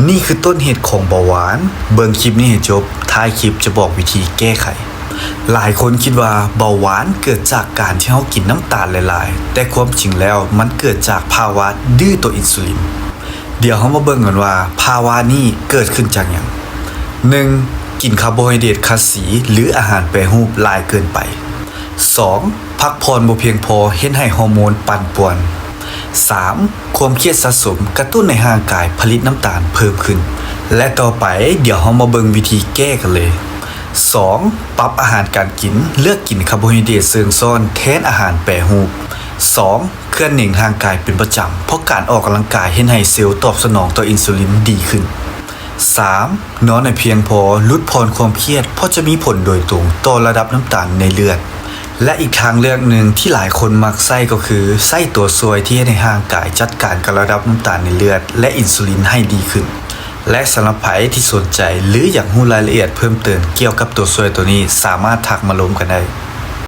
ນີ້ຄືຕົ້ນເຫດຂອງເບົາຫວານ. ເບິ່ງຄລິບນີ້ໃຫ້ຈົບ, ທ້າຍຄລິບຈະບອກວິທີແກ້ໄຂ. ຫຼາຍຄົນຄິດວ່າເບົາຫວານເກີດຈາກການທີ່ເຮົາກິນນ້ຳຕານຫຼາຍໆ, ແຕ່ຄວາມຈິງແລ້ວມັນເກີດຈາກພາວະດື້ຕໍ່ອິນຊູລິນ. ດຽວເຮົາມາເບິ່ງກັນວ່າພາວະນີ້ເກີດຂຶ້ນຈາກຫຍັງ. ໜຶ່ງ, ກິນຄາໂບໄຮເດຣດຂັດສີ ຫຼື ອາຫານແປຮູບຫຼາຍເກີນໄປ. ສອງ, ພັກຜ່ອນບໍ່ພຽງພໍເຮັດໃຫ້ຮໍໂມນປັ່ນປ່ວນ. ສາມ, ຄວາມຄຽດສະສົມກະຕຸ້ນໃຫ້ຮ່າງກາຍຜະລິດນ້ຳຕານເພີ່ມຂຶ້ນ. ແລະ ຕໍ່ໄປດຽວເຮົາມາເບິ່ງວິທີແກ້ກັນເລີຍ. ສອງ, ປັບອາຫານການກິນ, ເລືອກກິນຄາໂບໄຮເດຣດເຊີງຊ້ອນແທນອາຫານແປຮູບ. ສອງ, ເຄື່ອນເໜັງຮ່າງກາຍເປັນປະຈຳ, ເພາະການອອກກຳລັງກາຍເຮັດໃຫ້ເຊວຕອບສະໜອງຕໍ່ອິນຊູລິນດີຂຶ້ນ. ສາມ, ນອນໃຫ້ພຽງພໍ, ຫຼຸດຜ່ອນຄວາມຄຽດ, ເພາະຈະມີຜົນໂດຍຕົງຕໍ່ລະດັບນ້ຳຕານໃນເລືອດ. ແລະ ອີກທາງເລືອກໜຶ່ງທີ່ຫຼາຍຄົນມັກໃຊ້ກໍຄື ໃຊ້ຕົວຊ່ວຍທີ່ເຮັດໃຫ້ຮ່າງກາຍຈັດການກັບລະດັບນ້ຳຕານໃນເລືອດ ແລະ ອິນຊູລິນໃຫ້ດີຂຶ້ນ. ແລະ ສຳລັບໃຜທີ່ສົນໃຈ ຫຼື ຢາກຮູ້ລາຍລະອຽດເພີ່ມເຕີມກ່ຽວກັບຕົວຊ່ວຍໂຕນີ້, ສາມາດທັກມາລົມກັນໄດ້.